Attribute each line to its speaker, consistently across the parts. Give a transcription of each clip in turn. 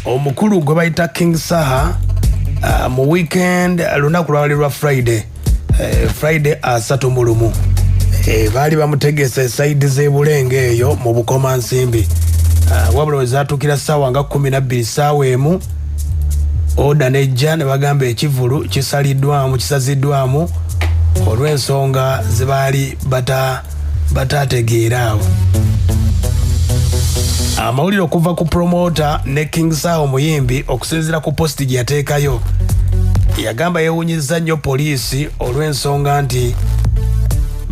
Speaker 1: Omukulu gwe bayita King Saha, mu weekend, lunaku lwali lwa Friday, Friday 31, baali bamutegese e side z'Ebulenge eyo mu Bukomansimbi. Wabula we zaatuukira ssaawa nga 12, ssaawa 1, order nejja ne bagamba ekivulu kisaliddwamu, kisaziddwamu olw'ensonga ze baali bataategeera. Awo amawulire okuva ku promoter ne King Saha omuyimbi, okusinziira ku post gye yateekayo, yagamba yeewunyizza nnyo poliisi olw'ensonga nti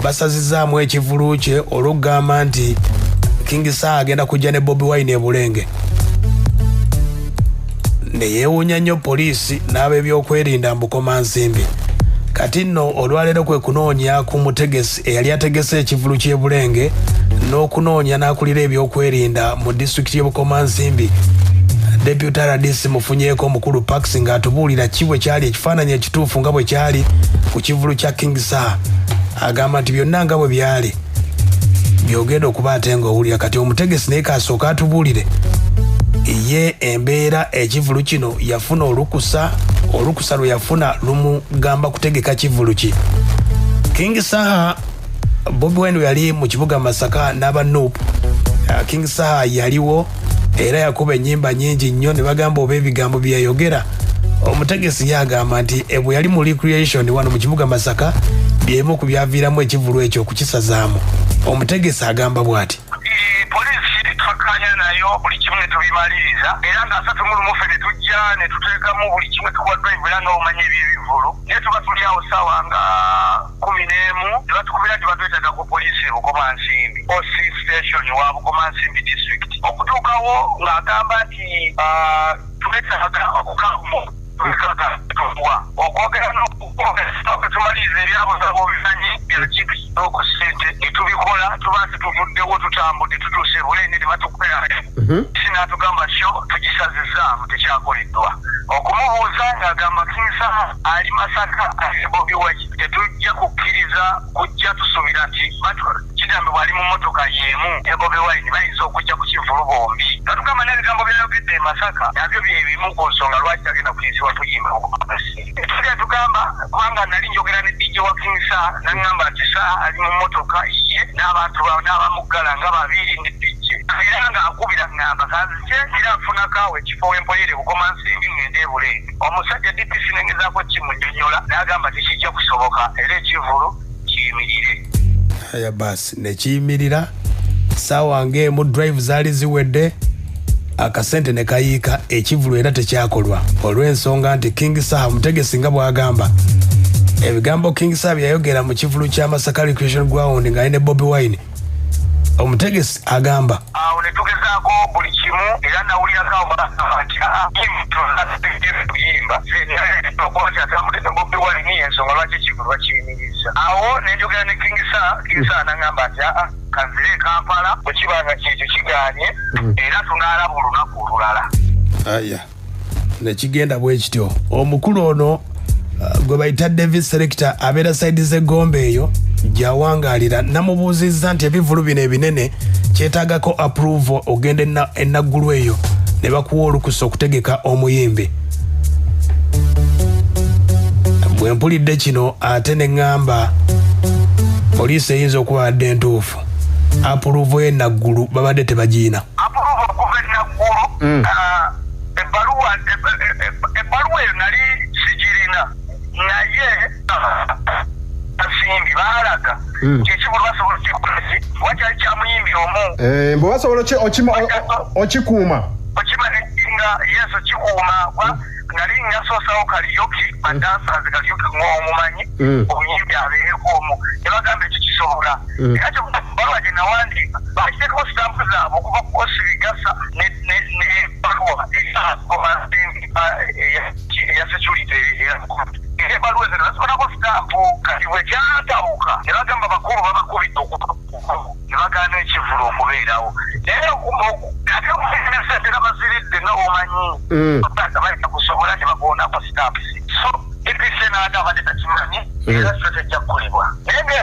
Speaker 1: basazizaamu ekivulu kye olw'okugamba nti King Saha agenda kujja ne Bobi Wine e Bulenge. Ne yeewuunya nnyo poliisi n'ab'ebyokwerinda Mbukomansimbi. Kati nno olwaleero kwe kunoonya ku mutegesi eyali ategese ekivulu ky'e Bulenge n'okunoonya n'akulira ebyokwerinda mu disitulikiti y'Ebukomansimbi, Deputy RDC mufunyeeko omukulu Pax, ng'atubuulira ki bwe kyali, ekifaananyi ekituufu nga bwe kyali ku kivulu kya King Saha. Agamba nti byonna nga bwe byali byogenda okuba ate ng'owulira. Kati omutegesi naye kasooka atubuulire ye embeera ekivulu kino yafuna olukusa, olukusa lwe yafuna lumugamba kutegeka kivulu ki. King Saha, Bobi Wine yali mu kibuga Masaka n'aba NUP. King Saha yaliwo era yakuba ennyimba nyingi nnyo ne bagamba oba ebigambo bye yayogera, omutegesi yagamba nti bwe yali mu recreation wano mu kibuga Masaka, byemu ku byaviiramu ekivulu ekyo okukisazaamu. Omutegesi agamba bw'ati:
Speaker 2: Poliisi twakkaanya nayo buli kimu ne tubimaliriza, era nga 31 ffe ne tujja ne tuteekamu buli kimu, tukuba drive, era nga omanyi ebyebivvulu. Naye tuba tuli awo ssaawa nga 11 ne batukubira nti batwetaaga ku poliisi e Bukomansimbi, OC station wa Bukomansimbi district. Okutuukawo ng'agamba nti twetaaga okukamu okwogera n'okutumaliriza ebyabo nga bwobimanyi byakintu ku ssente ne tubikola. Tuba tutuvuddewo, tutambudde, tutuuse Bulende ne batukubira sinatugamba show tugisazizaamu, tekyakoleddwa. Okumubuuza ng'agamba King Saha ali Masaka ali Bobi Wine, tetujja kukkiriza kujja, tusuubira nti kigambibwa ali mu mmotoka y'emu ne Bobi Wine, bayinza okujja ku kivulu bombi. Batugamba n'ebigambo byayogedde e Masaka nabyo bye bimu ku nsonga lwaki tagenda kuyisibwa kuyimba. Tujja tugamba kubanga nali njogera ne DJ wa King Saha, naŋŋamba nti Saha ali mu mmotoka ye n'abantu n'abamuggala nga babiri ne DJ, era nga akubira ŋŋamba kanzije era nfunako ekifo wempoyere Bukomansimbi ŋŋende Ebulenge. Omusajja DPC nengezaako kimunyonyola n'agamba tekijja kusoboka era ekivulu kiyimirire.
Speaker 1: Aya basi, nekiyimirira. Saawa ng'emu drive zaali ziwedde, akasente ne kayiika, ekivulu era tekyakolwa olw'ensonga nti King Saha, omutegesi nga bw'agamba, ebigambo King Saha bye yayogera mu kivulu kya Masaka Recreation Ground ng'ali ne Bobi Wine, omutegesi agamba
Speaker 2: Awo ne tugezaako buli kimu, era nawulirako awo bagamba nti kuyimba okuba nti atambudde ne Bobi Wine, ensonga lwaki ekivulu bakiyimiriza. Awo ne njogera ne King Saha. King Saha naŋŋamba nti aa, kanzire e Kampala, bwe kiba nga kyekyo kiganye era tunaalaba olunaku olulala.
Speaker 1: Aya, nekigenda bwe kityo. Omukulu ono gwe bayita David Selector, abeera side z'eggombe eyo gyawangaalira. Namubuuzizza nti ebivulu bino ebinene kyetaagako approval, ogenda enaggulu eyo ne bakuwa olukusa okutegeka omuyimbi. Bwe mpulidde kino ate ne ŋŋamba poliisi eyinza okuba badde entuufu, approval y'enaggulu babadde tebagiina.
Speaker 2: Approval okuva enaggulu, ebbaluwa eyo nali sigirina, naye nsimbi baalaga nti ekivulu basobola okikola ki wakyali kya muyimbi omu.
Speaker 3: Mbu basobola okikuuma.
Speaker 2: Okimanekinga, yes, okikuuma. Nali nasoosawo karaoke, ba dancers, karaoke ng'omumanyi, omuyimbi abeereko omu, ne bagamba ekyo kisobola. Era kyobaluwa gye nawandiika bakiteekako sitampu zaabwe okuva ku OC Bigasa n'ebbaluwa eya security era ebbaluwa ezo ne bazikolako sitampu. Kati bwe kyatawuka ne bagamba bakulu babakubidde ne bagaana ekivulu okubeerawo, naye ate sente baziridde nga omanyi bayita kusobola ne bakoonako sitampu. So DPC n'agamba abadde takimanyi era so tejja kukolebwa, naye nga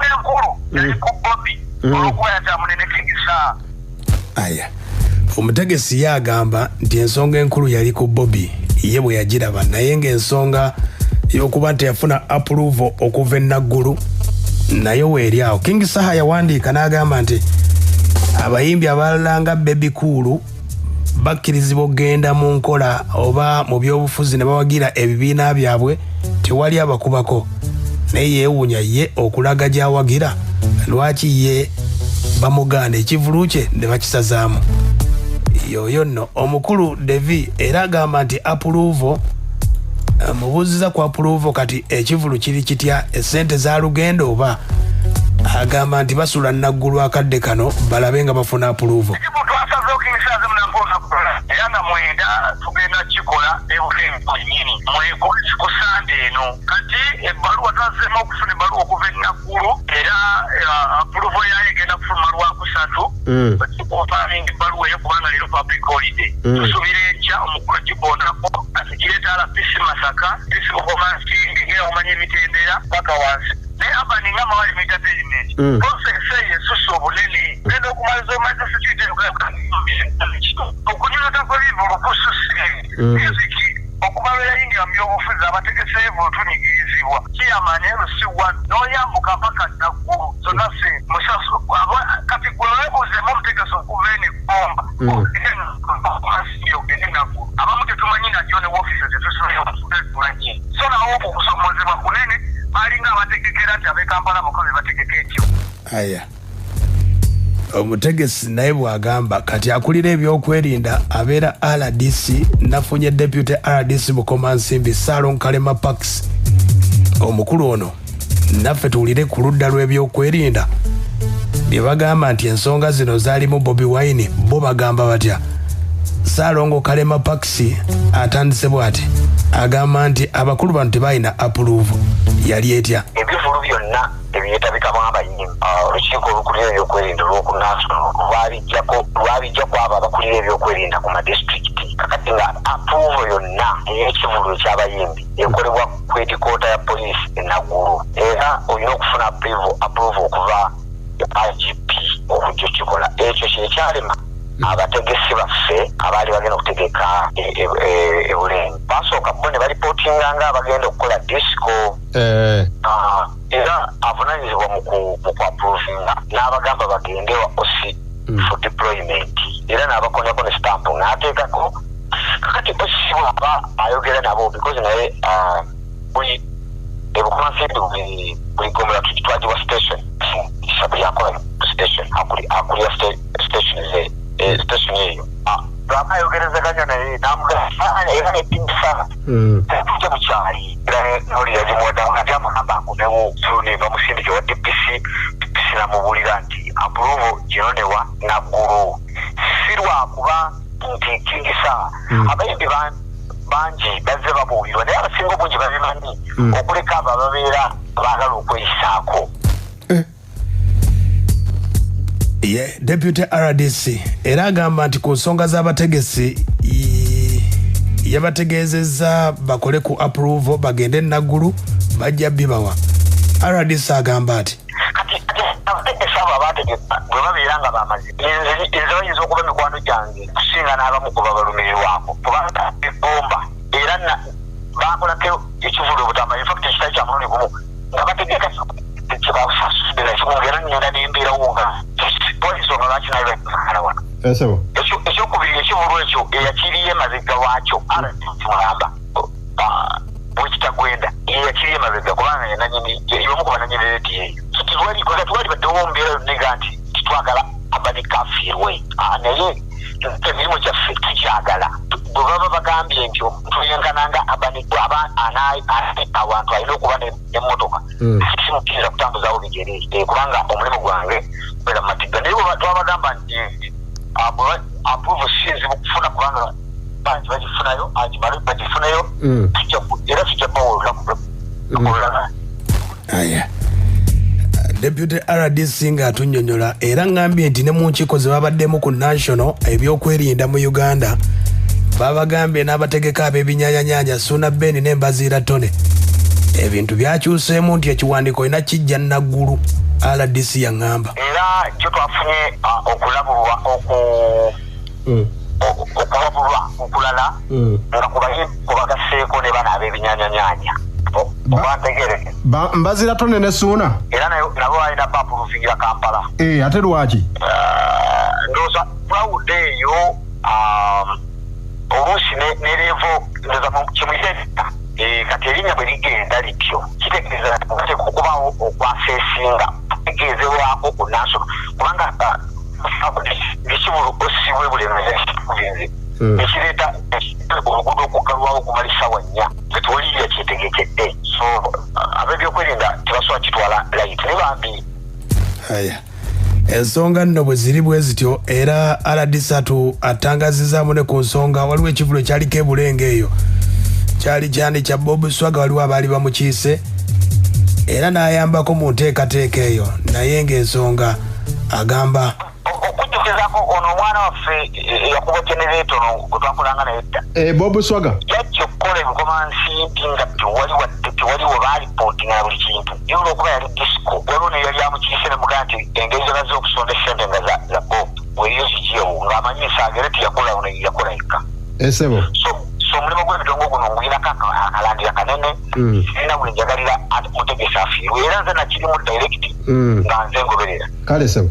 Speaker 2: enkulu yali ku Bobi olwokuba yatambudde ne King Saha.
Speaker 1: Aya. Omutegesi ye agamba nti ensonga enkulu yali ku Bobi, ye bwe yagiraba, naye ng'ensonga y'okuba nti yafuna approval okuva e Naggulu naye weeri awo. King Saha yawandiika n'agamba nti abayimbi abalala nga Bebe Cool bakkirizibwa okugenda mu nkola oba mu byobufuzi ne bawagira ebibiina byabwe, tewali abakubako, naye yeewuunya ye okulaga gy'awagira lwaki ye bamugaana ekivulu kye ne bakisazaamu. Yoyo nno omukulu Devi era agamba nti approval, mubuuziza ku approval, kati ekivulu kiri kitya, essente za lugendo oba? Agamba nti basula Naggulu akadde kano balabe nga bafuna approval.
Speaker 2: Ekibu twasazeewo King Saha munakola era nga 9 tugenda kikola ebukengo nnyini ku Sande eno. Kati ebbaluwa twazeemu okufuna ebbaluwa okuva e Naggulu, era approval yayo egenda kufuluma Lwakusatu. Ofaminga ebbaluwa eyo kubanga leero public holiday. Tusubira enkya omukulu agibonako atugireeta RPC Masaka, PC Bukomansimbi, ngera omanya emitendera paka wansi. Naye Abani nga Mawali Entertainment, process eyo esusse obunene, genda okumaliza omaze security, okunyunyuta kw'ebivulu kususse. Music okuva lwe yayingira mu byobufuzi, abategese ebivulu tunyigirizibwa. Chairman LC1 n'oyambuka mpaka Naggulu zonna se musasu. Kati gwe weebuuzeemu omutegesi okuva eno eggomba ogende Naggulu, abamu tetumanyi najjo ne woofiisi tetusimanyi. So nawo okwo okusomozebwa kunene, balinga abategekera nti ab'e Kampala bokka be bategeka ekyo.
Speaker 1: Aya, omutegesi naye bw'agamba. Kati akulira ebyokwerinda abeera RDC, nafunye Deputy RDC Bukomansimbi Salon Kalema Parks. Omukulu ono naffe tuwulire ku ludda lw'ebyokwerinda bye bagamba nti ensonga zino zaalimu Bobi Wine, bo bagamba batya? Saalongo Kalema Parks atandise bw'ati, agamba nti abakulu bano tebalina approval, yali etya?
Speaker 2: Ebivulu byonna ebyetabikamu abayimbi, olukiiko olukulira ebyokwerinda olwoku national lwabijjako abo abakulira ebyokwerinda ku madisitulikiti. Kakati nga approval yonna ey'ekivulu ekyabayimbi ekolebwa ku headquarter ya poliisi e Naggulu, era olina okufuna approval okuva IGP okujja okikola. Ekyo kyekyalema abategesi baffe abaali bagenda okutegeka ebulenge. Basooka bo ne balipootinga nga abagenda okukola disco. Era avunanyizibwa mu kuapprovinga n'abagamba bagende wa OC for deployment, era n'abakonyako ne stamp n'ateekako. Kakati OC bw'aba ayogera nabo, because naye buli ebukomansimbi, buli gomola twagiwa station, buli akola station akulira station ze station eyo. Bw'aba ayogerezeganya naye n'amugamba era nepimisa tujja bukyali, era noli yagimuwadde ati amugamba akomewo. So ne bamusindika wa DPC, DPC namubuulira nti approval ginonewa Naggulu, si lwakuba nti King Saha. Abayimbi bangi bazze babuulirwa, naye abasinga obungi babimanyi, okuleka abo ababeera baagala okweyisaako.
Speaker 1: Ye Deputy RDC era agamba nti ku nsonga z'abategesi yabategeezezza bakole ku approval bagende Naggulu, bajja bibawa. RDC agamba ati
Speaker 2: Kati abategesi abo abategeka bwe babeera nga bamaze, nze bayinza okuba mikwano gyange kusinga n'abamu ku babalumirirwako, kubanga egomba era bakolako ekivulu obutamba, infact ekitali kya mulundi gumu nga bategeka kyebasasudde nakimu, era ngenda nembeerawo nga tewali nsonga lwaki naye bakala wano. Ekyokubiri, ekivulu ekyo eyakiriyo emabega waakyo RDC mulamba bwekitagwenda eyakiriyo emabega, kubanga yomu ku bananyini rediyo eyo. So twali baddewo mbeera yonna ega nti titwagala abali kafiirwe. Naye emirimu gyaffe tugyagala. Bwe baba bagambye nti omuntu yenkananga abani bw'aba awantu alina okuba n'emmotoka, simukkiriza kutambuzaawo bigere, kubanga omulimu gwange kubeera mu matigga. Naye bwe twabagamba nti approval si nzibu kufuna, kubanga bangi bagifunayo, agimale bagifunayo, era tujja bawa olunaku olulala.
Speaker 1: Aya, Deputy RDC ng'atunnyonnyola, era ngambye nti ne mu nkiiko ze babaddemu ku national ebyokwerinda mu Uganda, babagambye n'abategeka ab'ebinyanyanyaanya Suuna Ben n'Embaziira Tone, ebintu byakyuseemu nti ekiwandiiko olina kijja Naggulu. RDC yaŋŋamba
Speaker 2: era kyo twafunye okulabulwa oku Okuwabulwa okulala nga kubagaseeko ne bano ab'ebinyanyanyanya obantegereke.
Speaker 3: Mbazira Tone ne Suuna
Speaker 2: era nabo balina bapuruvingira Kampala.
Speaker 3: Ate lwaki?
Speaker 2: Ndowooza crowd eyo oluusi ne levo ndowooza kyemuyita kati erinnya bwe ligenda lityo kitegeeza bateeka okubaawo okwaseesinga kutegeezebwako ku national, kubanga ngekibulu osiibwe Bulemeezi ekireeta oluguudo okuggalwawo okumala essaawa 4 nga tewaliira kyetegekedde. So ab'ebyokwerinda tebasobola kitwala light ne bambi.
Speaker 1: Aya, ensonga nno bwe ziri bwe zityo, era RD3 atangazizaamu ne ku nsonga. Waliwo ekivulo ekyaliko ebulenge eyo, kyali kyani kya Bob Swaga, waliwo abaali bamukiise era n'ayambako mu nteekateeka eyo, naye ng'ensonga agamba
Speaker 2: okujjukizaako ono omwana waffe eyakuba genereeto ono gwe twakolanga naye dda,
Speaker 3: Bob Swaga
Speaker 2: yajja okukola ebikomansimbi nga tewali wadde tewaliwo baalipootinga na buli kintu, naye olwokuba yali disco waliwo ne yali amukiise ne mugamba nti engeri gye bazze okusonda essente nga za Bob weeriyo zigiyewo ng'amanyi ensaaga era teyakola ono yakola yekka.
Speaker 3: Esebo.
Speaker 2: So omulimu gw'emitongo guno nguyinako akalandira kanene, sirina bwe njagalira mutegesi afiirwe, era nze nakirimu direct nga nze ngoberera.
Speaker 3: Kale sebo.